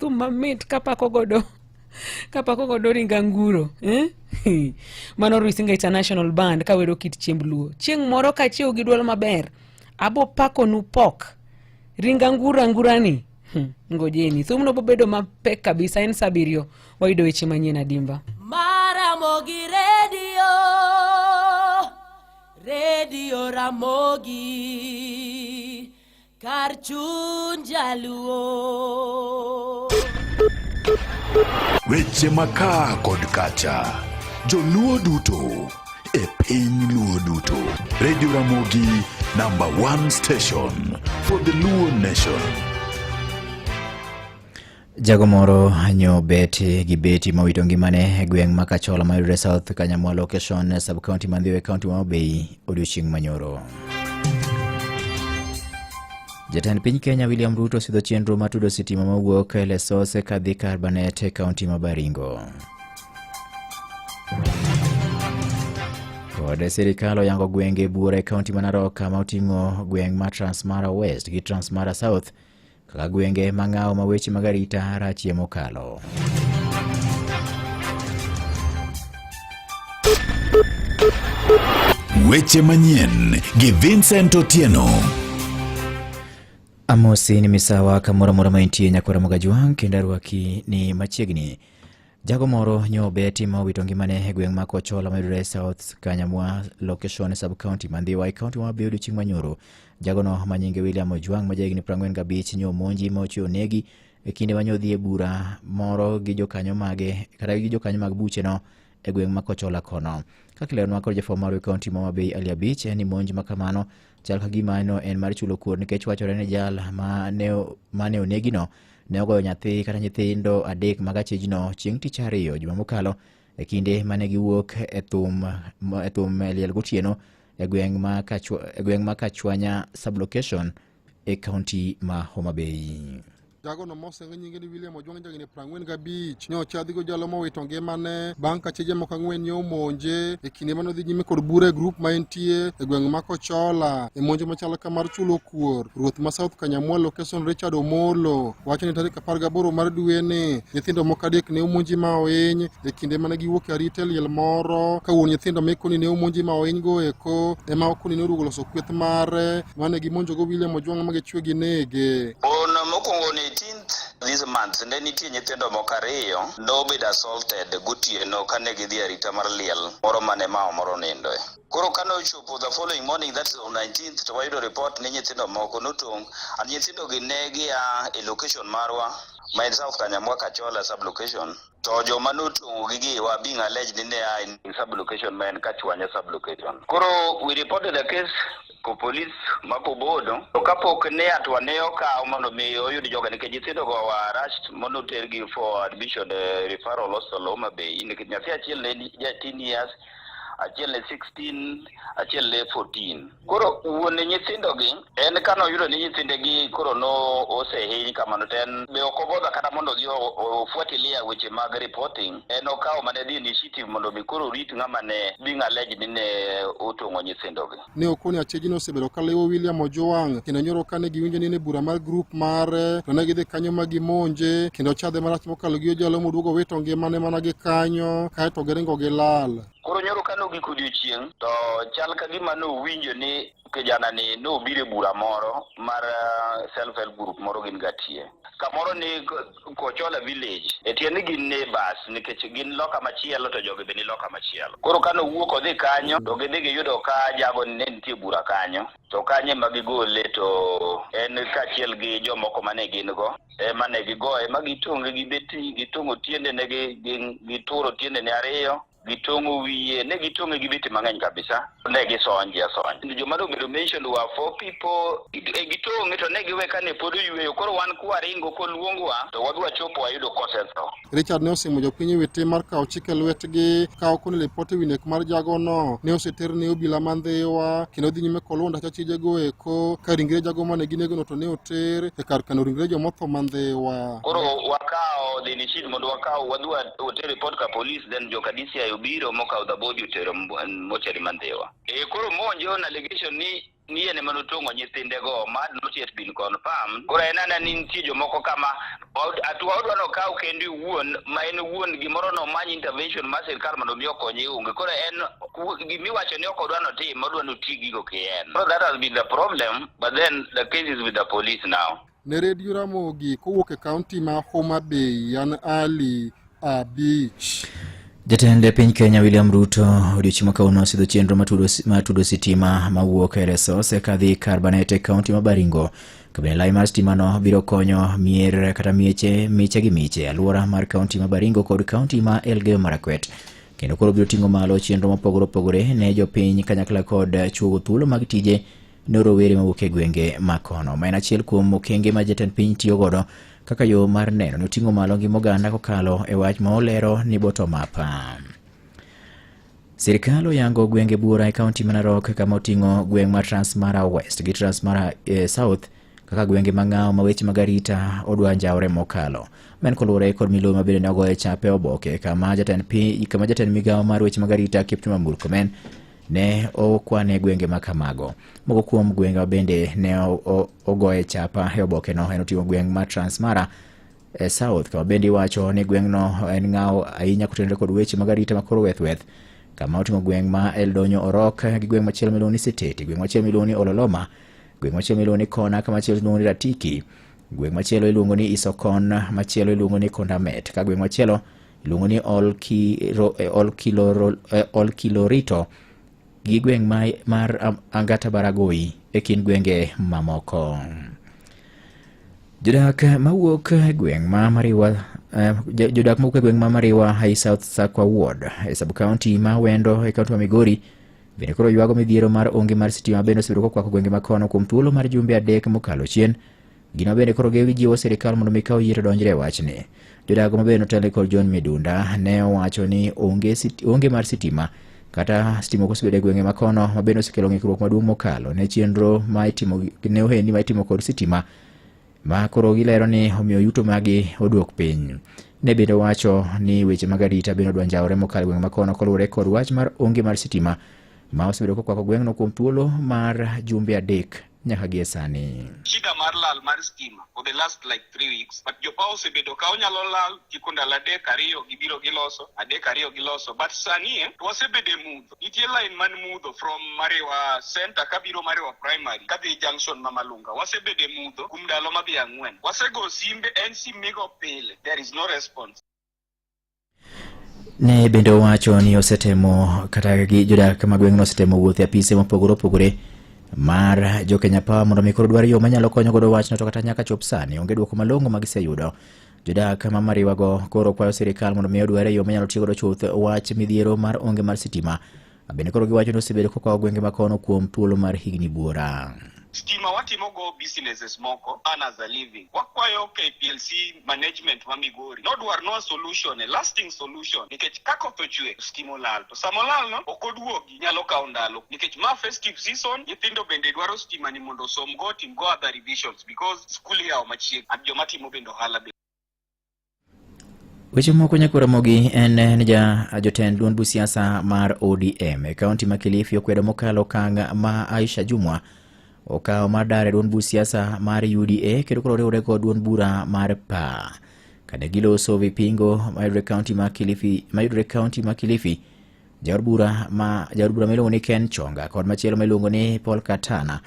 Thum mamit kapako godo kapako godo ring anguro eh? Mano Ruisinga International Band kawero kit chiemb Luo. Chieng' moro kachiew gi dwol maber, abo pakonu pok ring anguro angurani. Ngojeni thumno bobedo mapek kabisa. En saa abiriyo wayudo weche manyien adimba. Maramogi Radio, Radio Ramogi, kar chuny jaluo. Weche makaa kod kacha, joluo duto e piny luo duto. Radio Ramogi number one station for the Luo nation. Jago moro nyo beti gi beti mowito ngimane e gweng' ma Kachola mayudore South Kanyamwa location sub county ma Ndhiwa e county ma Homabay odiochieng' manyoro. Jatend piny Kenya William Ruto osidho chenro mar tudo sitima mawuok e Lesose kadhi Kabarnet e kaunti ma Baringo. Kod sirikal oyango gwenge buora e kaunti ma Narok kama oting'o gweng' ma Transmara West gi Transmara South kaka gwenge mang'aw ma weche mag arita rachie mokalo. Weche manyien gi Vincent Otieno. Amosi ni misawa kamoro amora ma intie nyakwara Mogajwang' kendo arwaki ni machiegni. Jago moro nyo obeti ma owito ngimane e gweng' ma Kochola mayudore South Kanyamwa location sub county ma Ndhiwa e county ma Homabay odiochieng' manyoro. Jagono ma nyinge William Ojwang' ma jahigni 45 nyo omonji ma ochiwo negi e kinde ma nyo dhi e bura moro gi jokanyo mage kata gi jokanyo mag bucheno e gweng' ma Kochola kono. Kaka ileronwa kod jafwambo marwa e kaunti ma Homabay Ali Abich en ni monj ma kamano chal ka gima no en mar chulo kuor nikech wachore ni jal ma ne onegino ne ogoyo nyathi kata nyithindo adek mag achijno chieng' tich ariyo juma mokalo e kinde mane giwuok e thum e thum e liel gotieno e gweng' ma Kachwa, e gweng' ma Kachwanya sublocation e kaunti ma Homa Bay. Jagono mosenge nyinge ni William Ojwang' jahigni 45 ne ochadhi go jalo mowito ngimane bang' ka cheje moko ang'wen ne omonje e kinde mane odhi nyime kod bura e grup ma entie e gweng' ma Kochola e monj machalo ka mar chulo kuor. Ruoth ma South Kanyamwa Lokeson Richard Omolo wacho ni tarik 18 mar dweni nyithindo moko adek ne omonji ma ohiny e kinde mane giwuok e arita e liel moro ka wuon nyithindo mekoni ne omonji ma ohiny go eko ema okoni ne orugo loso kweth mare mane gimonjogo William Ojwang' ma gichwe ginege. On mokwongo on 18th this month ne nitie nyithindo moko ariyo nobedo assaulted gotieno kane gidhi e arita mar liel moro mane mama moro nindoe. Koro kane ochopo the following morning, that is on 19th, to wayudo report ni nyithindo moko notong' and nyithindo gi ne gia e location marwa ma en South Kanyamwa Kachola sub location to joma notong'o gi gi were being alleged ni ne a in sub location ma en Kachwanya sub location. Koro we reported the case ko police ma Kobodo to kapok ne atwa ne okaw mondo mi oyud joga nikech nyithindo go were rushed mondo otergi for admission e referral hospital Homa Bay nikech nyathi achiel ne ja 10 years, achiel ne 16, achiel ne 14. Koro wuon nyithindogi en kane oyudo ni nyithindegi koro no osehiny kamano to en be ok obodha kata mondo odhi ofuatilia weche mag reporting, en okawo mana the initiative mondo mi koro orit ng'ama ne being alleged ni ne otong'o nyithindogi. Ne okoni achijno osebedo ka liwo William Ojwang' kendo nyoro kane giwinjo ni en e bura mar grup mare to ne gidhi kanyo ma gimonje kendo chadhe marach mokalo gi ojalo moduogo wito ngimane mana gi kanyo kaeto giringo gilal. Koro nyoro kane ogik odiochieng' to chal ka gima nowinjo ni kijana ni nobiro e bura moro mar self help group moro gin gatie kamoro ni Kochola village e tiende ni gin neighbors nikech gin loka machielo to jogi be ni loka machielo. Koro kane owuok odhi kanyo to gidhi giyudo ka jago ne nitie bura kanyo to kanyo ema gigole to en kaachiel gi jomoko mane gin go ema ne gigoye ma gitong'e gi beti, gitong'o tiendene gituro tiendene ariyo, gitong'o wiye, ne gitong'e gi beti mang'eny kabisa, ne gisonje asonja. Joma nobedo mentioned were four people, e gitong'e to ne giwe kane pod oyweyo, koro wan kwaringo koluongwa to wadhi wachopo wayudo kosetho. Richard ne osimo jopiny e wi tim mar kawo chik e lwetgi ka okoni lipot e wi nek mar jagono ne oseter ne obila ma Ndhiwa kendo dhi nyime koluwo ndach achijego eko ka ringre jago mane ginegono to ne oter e kar kano ringre jomotho ma Ndhiwa. Koro wakawo the initiative mondo wakaw wadhi water report ka police, then joka DCI obiro mokawo the body otero mortuary ma Ndhiwa. E koro monje on allegation ni Ni en ema notong'o nyithindego ma had not yet been confirmed. Koro en anena ni nitie jomoko kama atua odwa nokaw kendo iwuon ma en owuon gimoro nomany intervention mar sirkal mondo mi okonye onge. Koro en gimiwacho ni ok odwa notim, odwa noti gigo kien. So that has been the problem, but then the case is with the police now. Ne Redio Ramogi kowuok e kaunti ma Homa Bay, an Ali Abich. Jatend piny Kenya William Ruto odiochieng' ma kawuono osidho chenro matudo sitima mawuok e Resose kadhi Karbanet e kaunti ma Baringo. Kabende lai mar sitimano biro konyo mier kata mieche miche gi miche alwora mar kaunti ma Baringo kod kaunti ma Elgeyo Marakwet. Kendo koro biro ting'o malo chenro mopogore opogore ne jopiny kanyakla kod chuogo thuolo mag tije ne rowere mawuok e gwenge ma kono. Ma en achiel kuom okenge ma jatend piny tiyo godo kaka yo mar neno ni oting'o malo ngima oganda kokalo e wach ma olero ni bottom up. Sirkal oyango gwenge buora e kaunti ma Narok kama oting'o gweng' mar Transmara West gi Transmara eh, South kaka gwenge mang'aw ma weche mag arita odwa njawre mokalo. Ma en koluwore kod milome ma bende ne ogoye chape oboke kama jatend piny kama jatend migawo mar weche mag arita Kipchumba Murkomen ne okwane gwenge ma kamago. Moko kuom gwenge ma bende ne ogoye chapa e obokeno en oting'o gweng' ma Transmara e South kama bende iwacho ni gweng'no en ng'aw ahinya kotenore kod weche mag arita makoro weth weth kama oting'o gweng' ma Eldonyo Orok gi gweng' machielo miluongo ni Setete, gweng' machielo miluongo ni Ololoma, gweng' machielo miluongo ni Kona, kama machielo iluongo ni Ratiki, gweng' machielo iluongo ni Isokon, machielo iluongo ni Kondamet, ka gweng' machielo iluongo ni Olkilorito gi gweng' mar Angata Baragoi e kind gwenge mamoko. Jodak mawuok e gweng' ma Mariwa jodak mawuok e gweng' ma Mariwa High South Sakwa Ward e sub county ma Wendo e county ma Migori bende koro ywago midhiero mar onge mar sitima bende osebedo kokwako gwenge ma kono kuom thuolo mar jumbe adek mokalo chien. Gino bende koro gijiwo sirikal mondo mi kaw yie to donjre e wachni. Jodago ma bende notelne kod John Midunda ne owacho ni onge, onge mar sitima kata sitima ok osebedo e gwenge ma kono ma bende osekelo ng'ikruok maduong' mokalo ne chenro ma itimo ne ohendni ma itimo kod sitima ma koro gilero ni omiyo yuto magi oduok piny. Ne bende owacho ni weche mag arita bende odwa njawore mokalo e gwenge ma kono koluwore kod wach mar onge mar sitima ma osebedo kokwako gweng'no kuom thuolo mar jumbe adek nyaka gie sani. Shida mar lal mar stima for the last like 3 weeks, but jopa osebedo ka onyalo lal tieko ndalo 3 2 gibiro giloso 3 2 giloso, but sani to wasebedo e mudho. Nitie line man mudho from Mariwa Center kabiro Mariwa Primary kadhi junction ma Malunga. Wasebedo e mudho kuom ndalo madhi 4. Wasego simbe, en sim migo pile, there is no response. Ne bende owacho ni osetemo kata gi jodak mag gweng'no osetemo wuotho e apise mopogore opogore mar jo Kenya Power mondo mi koro dwar yo manyalo konyo godo wachno to kata nyaka chop sani onge dwoko malong'o ma giseyudo. Jodak ma Mariwago koro kwayo sirikal mondo mi odwar yo manyalo tiyo godo chuth wach midhiero mar onge mar sitima. Bende koro giwacho ni osebedo kokawo gwenge ma kono kuom thuolo mar higni buora. Stima watimo go businesses moko earn as a living. Wakwayo KPLC management ma Migori nodwarnwa solution, a lasting solution, nikech ka koth ochwe stima olal to sama olal no ok oduogi, nyalo kawo ndalo nikech ma festive season, nyithindo bende dwaro stima ni mondo osom go, otim go other revisions because school iyawo machiegni and joma timo bende ohala bende. Weche moko nyaka Ramogi en ni ja jotend duond buch siasa mar ODM e kaunti ma Kilifi okwedo mokalo okang' ma Aisha Jumwa okawo mar dar e duond buch siasa mar UDA kendo koro oriwore kod duond bura mar PA. Kane giloso vipingo mayudore kaunti ma Kilifi, mayudore kaunti ma Kilifi, jaod bura ma jaod bura miluongo ni Ken Chonga kod machielo miluongo ni Paul Katana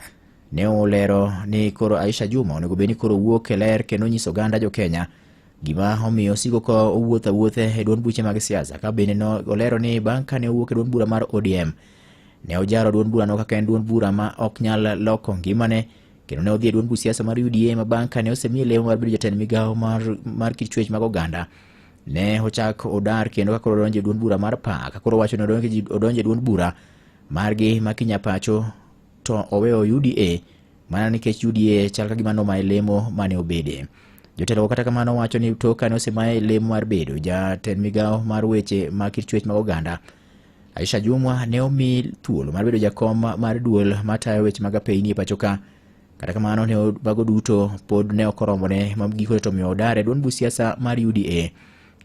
ne olero ni koro Aisha Juma onego bed ni koro wuok e ler kendo nyiso oganda jo Kenya gima omiyo osiko ka owuotho awuotha e duond buche mag siasa ka bende no olero ni bang' kane owuok e duond bura mar ODM ne ojaro duond burano kaka en duond bura ma ok nyal loko ngimane kendo ne odhi e duond buch siasa mar UDA ma bang' kane osemiye lemo mar bedo jatend migawo mar kit chwech mag oganda ne ochak odar kendo ka koro odonjo e duond bura mar PA ka koro owacho ni odonjo e duond bura margi ma Kinya Pacho to oweyo UDA mana nikech UDA chal ka gima nomaye lemo mane obede. Jotelogo kata kamano wacho ni tok kane osemaye lemo mar bedo jatend migawo mar weche mag kit chwech mag oganda, Aisha Jumwa ne omi thuolo mar bedo jakom mar duol matayo weche mag apeyni e pacho ka. Kata kamano ne mago duto pod ne ok oromone ma gikone to omiyo odar e duond buch siasa mar UDA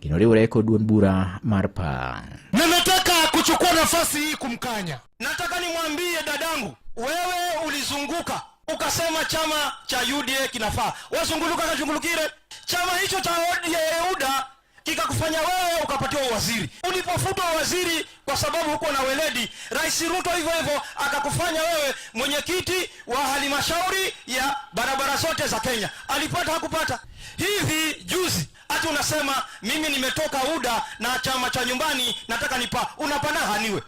kendo riwore kod duond bura mar PA. Na nataka kuchukua nafasi hii kumkanya. Nataka nimwambie dadangu. Wewe ulizunguka ukasema chama cha UDA kinafaa, wazunguluka kazungulukire chama hicho cha ODA UDA kikakufanya wewe ukapatiwa uwaziri. Ulipofutwa uwaziri kwa sababu huko na weledi, Rais Ruto hivyo hivyo akakufanya wewe mwenyekiti wa halmashauri ya barabara zote za Kenya. Alipata hakupata? Hivi juzi ati unasema mimi nimetoka UDA na chama cha nyumbani nataka nipa, unapana haniwe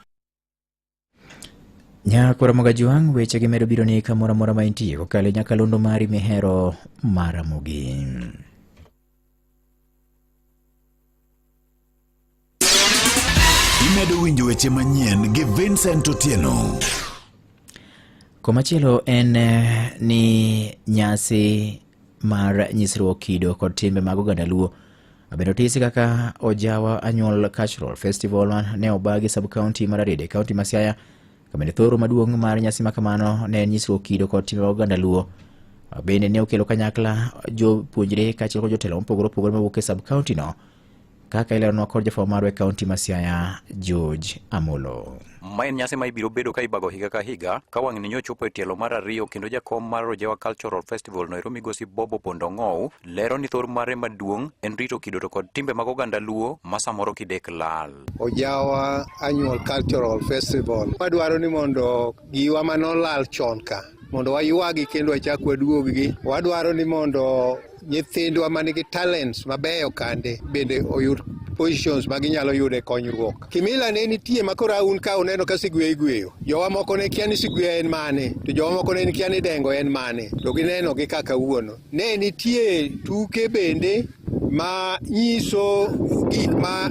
Nyakora Mogajwang' weche gi medo biro ni kamoro amora ma intie kokalo e nyakalondo mari mihero mar Ramogi. Imedo winjo weche manyien gi Vincent Otieno. Komachielo en eh, ni nyasi mar nyisruok kido kod timbe mag oganda Luo bende otisi kaka Ojawa Annual Cultural Festival ne obagi sub county mar Arede, kaunti ma Siaya. Kamende thoro maduong' mar nyasi ma kamano ne en nyisruok kido kod timbe mag oganda Luo. Bende ne okelo kanyakla jopuonjre kaachiel kod jotelo mopogore opogore mawuok e sub county no kaka ileronwa kod jafwambo marwa e kaunti ma Siaya George Amolo. Ma en nyasi ma ibiro bedo ka ibago higa ka higa ka wang'ni nyochopo e tielo mar ariyo kendo jakom mar Ojewa Cultural Festival noero migosi Bobo Pondong'ow lero ni thor mare maduong' en rito kido to kod timbe mag oganda Luo ma samoro kidek lal. Ojawa Annual Cultural Festival. Wadwaro ni mondo giwa manolal chon ka mondo waywagi kendo wachak waduoggi. Wadwaro ni mondo nyithindwa ma nigi talents mabeyo kande bende oyud positions ma ginyalo yude konyruok. Kimila ne nitie ma koro un ka uneno ka sigweyo igweyo. Jowa moko ne kia ni sigweyo en mane, to jowa moko ne kia ni dengo en mane, to gineno gi kaka wuono. Ne nitie tuke bende ma nyiso gik ma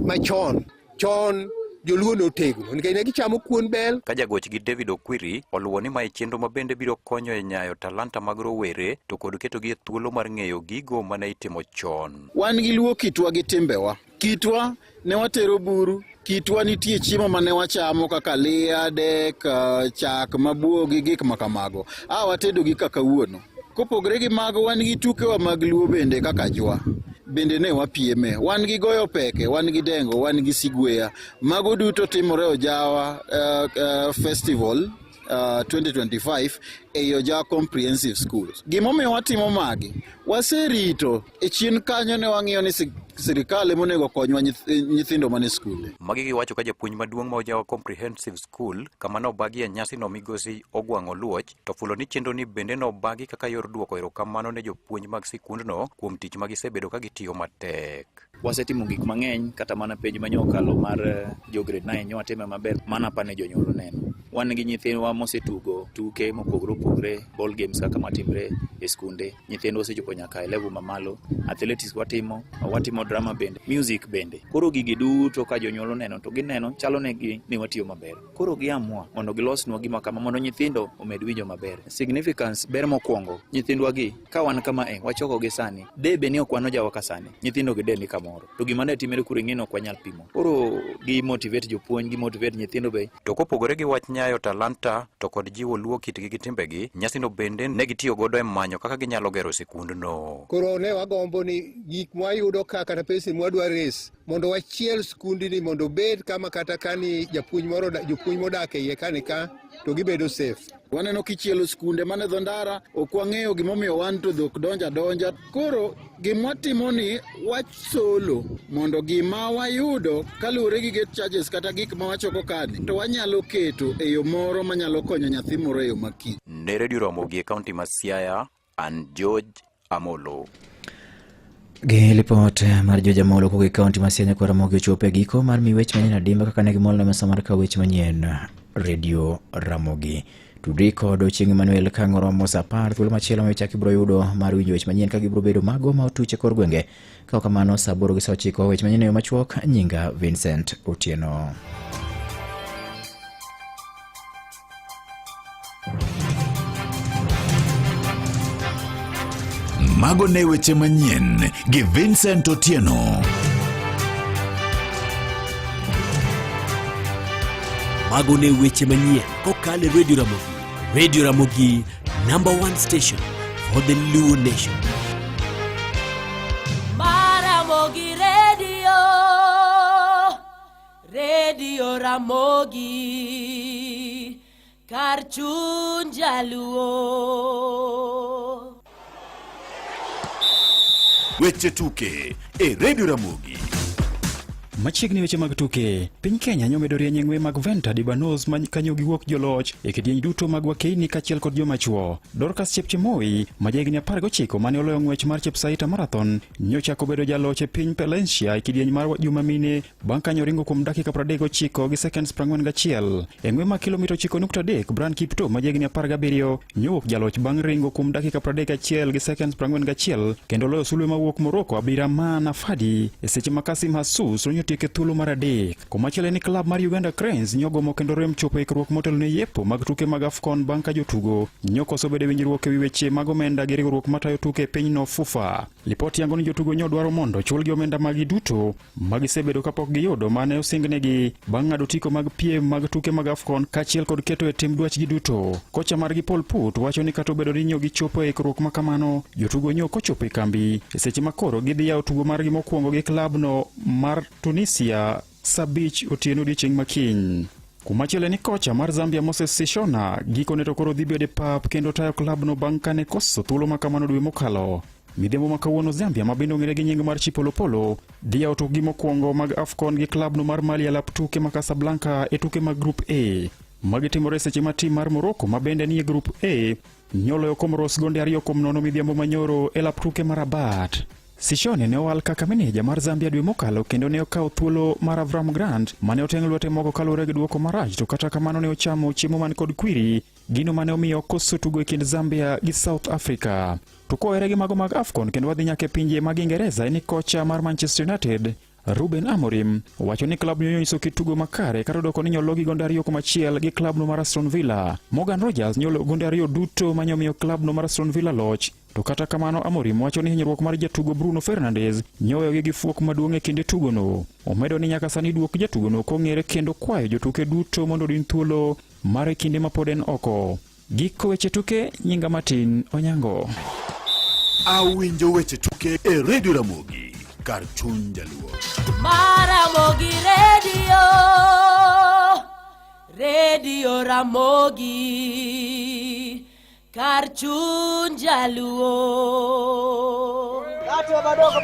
machon chon joluo notegno nikech ne gichamo kuon bel. Ka jagochgi David Okwiri oluwo ni mae chenro ma bende biro konyo e nyayo talanta mag rowere to kod ketogi e thuolo mar ng'eyo gigo mane itimo chon. Wan gi luo kitwa gi timbewa. Kitwa ne watero buru, kitwa nitie chiemo mane wachamo kaka liya, dek, chak, mabuo gi gik ma kamago. A watedo gi kaka kawuono. Kopogre gi mago, wan gi tukewa mag luo bende kaka jwa. Bende ne wapieme. Wan gi goyo peke, wan gi dengo, wan gi sigweya. Mago duto timore Ojawa Festival 2025 e Ojawa Comprehensive Schools. Gimomiyo watimo magi, waserito e chien kanyo ne wang'iyo ni sirikal ema onego okonywa nyithindo mane skunde. Magi giwacho ka japuonj maduong' ma Ojawa Comprehensive School kama nobagie nyasino migosi Ogwang' Oluoch to fulo ni chenro ni bende nobagi kaka yor duoko erokamano ne jopuonj mag sikundno kuom tich ma gisebedo ka gitiyo matek. Wasetimo gik mang'eny kata mana penj ma nyokalo mar jo grade 9 nyo watime maber mana pane jonyuol oneno. Wan gi nyithindwa mosetugo tuke mopogore opogore, ball games kaka matimre e skunde. Nyithindwa osechopo nyaka e level mamalo. Athletics watimo, watimo drama bende, music bende. Koro gigi duto ka jonyuol oneno to gineno chalo negi ni watiyo maber. Koro giamua mondo gilosnwa gima kama mondo nyithindo omed winjo maber. Significance ber mokwongo nyithindwa gi ka wan kama e wachoko gi sani de be ni ok wan ojawa ka sani nyithindo gi de ni kamoro to gima ne timore kuro ing'e ni ok wanyal pimo. Koro gi motivate jopuonj gi motivate nyithindo be. To kopogore gi wach nyayo talanta to kod jiwo luo kitgi gi timbegi, nyasino bende ne gitiyo godo e manyo kaka ginyalo gero sikundno. Koro ne wagombo ni gik mwayudo ka kata pesa mwadwa raise mondo wachiel skundni mondo obed kama kata kani japuonj moro jopuonj modak e iye kani ka to gibedo safe. Waneno kichielo skunde mane dho ndara, ok wang'eyo gimomiyo wan to dhok donja donja. Koro gimwatimo ni wasolo mondo gima wayudo kaluwore gi gate charges kata gik ma wachoko kani to wanyalo keto e yo moro manyalo konyo nyathi moro e yo makiny. Ne Radio Ramogi e kaunti ma Siaya, an George Amolo. Gi lipot mar George Amolo kowuok e kaunti ma Siaya kwa Ramogi ochopo e giko mar mi weche manyien adimba kaka ne gimol na mesa mar kawo weche manyien Radio Ramogi. Tudri kod Ochieng' Emmanuel ka ang' oromo saa 10 thuolo machielo ma ichak ibiro yudo mar winjo weche manyien ka gibiro bedo mago ma otuch e kor gwenge. Ka ok kamano saa 8 gi saa 9 weche manyien e yo machuok nyinga Vincent Otieno. Mago ne weche manyien gi Vincent Otieno. Mago ne weche manyien kokalo e Radio Ramogi. Radio Ramogi, number one station for the Luo Nation. Maramogi Radio, Radio Ramogi. Kar chuny jaluo. Weche tuke e Radio Ramogi. Machiegni weche mag tuke. Piny Kenya nyomedo rieny e ng'we mag Venta de Banos ma kanyo giwuok joloch e kidieny duto mag wakeini kaachiel kod joma chuo. Dorcas Chepchemoi ma jahigni 19 mane oloyo ng'wech mar Chepsaita Marathon nyocha obedo jaloch e piny Valencia e kidieny mar joma mine bang' kanyo ringo kuom dakika 39 gi seconds 41. E ng'we mag kilomita 9.3, Brian Kiptoo ma jahigni 17 nyowuok jaloch bang' ringo kuom dakika 31 gi seconds 41 kendo loyo sulwe mawuok Morocco Abdirahman Afadi e seche ma Kasim Hasus nonyotieke thuolo mar adek. Komachielo en ni klab mar Uganda Cranes nyogomo kendo rem chopo e ikruok motelo ne yepo mag tuke mag AFCON bang' ka jotugo nyokoso bedo e winjruok e wi weche mag omenda gi riwruok matayo tuke e pinyno FUFA. Lipot yango ni jotugo nyo dwaro mondo chulgi omenda magi duto ma gisebedo kapok giyudo mane osingnegi bang' ng'ado otiko mag piem mag tuke mag AFCON kaachiel kod keto e tim dwachgi duto. Kocha margi Paul Put wacho ni kata obedo ni nyo gichopo e ikruok ma kamano, jotugo nyo ok ochopo e kambi e seche ma koro gidhi yawo tugo margi mokwongo gi klabno mar Tunisia saa 5 otieno odiechieng' ma kiny. Kumachielo en ni kocha mar Zambia Moses Sishona gikone to koro dhi bedo e pap kendo tayo klabno bang' kane koso thuolo ma kamano dwe mokalo. Midhiambo ma kawuono Zambia ma bende ong'ere gi nying mar Chipolopolo dhi yawo tukgi mokwongo mag AFCON gi klabno mar Mali e lap tuke ma Casablanca e tuke mag Group A. Magi timore seche ma tim mar Morocco ma bende nie Group A nyoloyo Comoros gonde 2-0 midhiambo manyoro e lap tuke ma Rabat. Sishone ne owal kaka meneja mar Zambia dwe mokalo kendo ne okawo thuolo mar Avram Grant mane oteng' lwete mogo kaluwore gi duoko marach to kata kamano ne ochamo chiemo man kod kwiri, gino mane omiyo okoso tugo e kind Zambia gi South Africa. To kowere gi mago mag AFCON kendo wadhi nyaka e pinje mag Ingereza en ni kocha mar Manchester United Ruben Amorim wacho ni klabno nonyiso kit tugo makare kata odoko ni nyologi gonde 2-1 gi klabno mar Aston Villa. Morgan Rogers nyolo gonde 2 duto manyomiyo klabno mar Aston Villa loch. To kata kamano Amorim wacho ni hinyruok mar jatugo Bruno Fernandes nyoweyogi gi fuok maduong' e kinde tugono. Omedo ni nyaka sani duok jatugono ok ong'ere kendo kwayo jotuke duto mondo odin thuolo mare kinde ma pod en oko. Giko weche tuke, nyinga Martin Onyango. Awinjo weche tuke e Radio Ramogi kar chuny jaluo. Maramogi Radio, Radio Ramogi, kar chuny jaluo.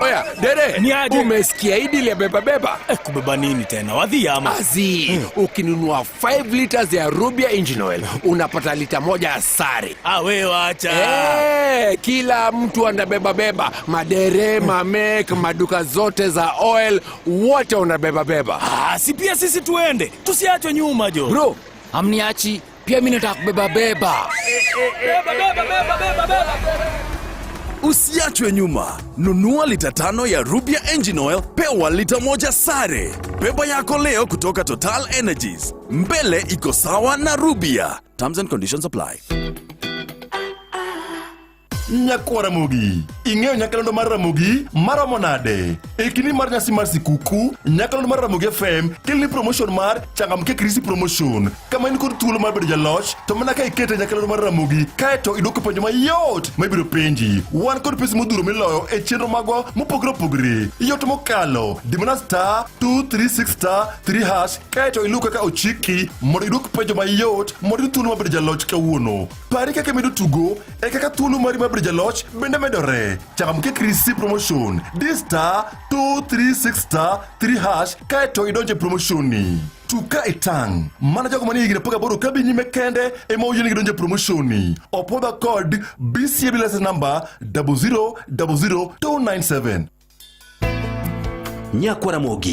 Oya, dere, umesikia hii deal ya beba beba? Eh, kubeba nini tena? Wadhi ama? Azi, ukinunua 5 liters ya Rubia engine oil unapata lita moja asari. Ah, we wacha. Eh, kila mtu anabeba beba, madere, mamek, maduka zote za oil wote wanabeba beba. Ah, si pia sisi tuende, tusiachwe nyuma jo. Bro, amniachi pia mimi nataka kubeba beba. Beba, beba, beba, beba, beba. Usiachwe nyuma. Nunua lita 5 ya Rubia Engine Oil, pewa lita 1 sare. Beba yako leo kutoka Total Energies. Mbele iko sawa na Rubia. Terms and conditions apply. Nyakwar Ramogi, ing'eyo nyakalondo mar Ramogi maromo nade? E kinde mar nyasi mar sikuku, nyakalondo mar Ramogi FM keloni promotion mar Changamke Krisi Promotion, kama in kod thuolo mar bedo jaloch to mana ka ikete nyakalondo mar Ramogi kaeto idwoko penjo mayot ma ibiro penji. Wan kod pesa modhuro miloyo e chenro magwa mopogore opogore. Yot mokalo, di mana star 236 star 3 hash kaeto iluw kaka ochiki mondo idwok penjo mayot mondo iyud thuolo mar bedo jaloch kawuono. Pari kaka imedo tugo e kaka thuolo mari mar bedo jaloch bende medore. Changamke Krisi Promotion, di star 236 star 3 hash kaeto idonje promotion ni. Tug ka itang', mana jogo manie higni 18 kadhi nyime kende ema oyienegi donjo e promotion ni. Opwodhwa kod BCA license number 0000297. Nyakwa Ramogi.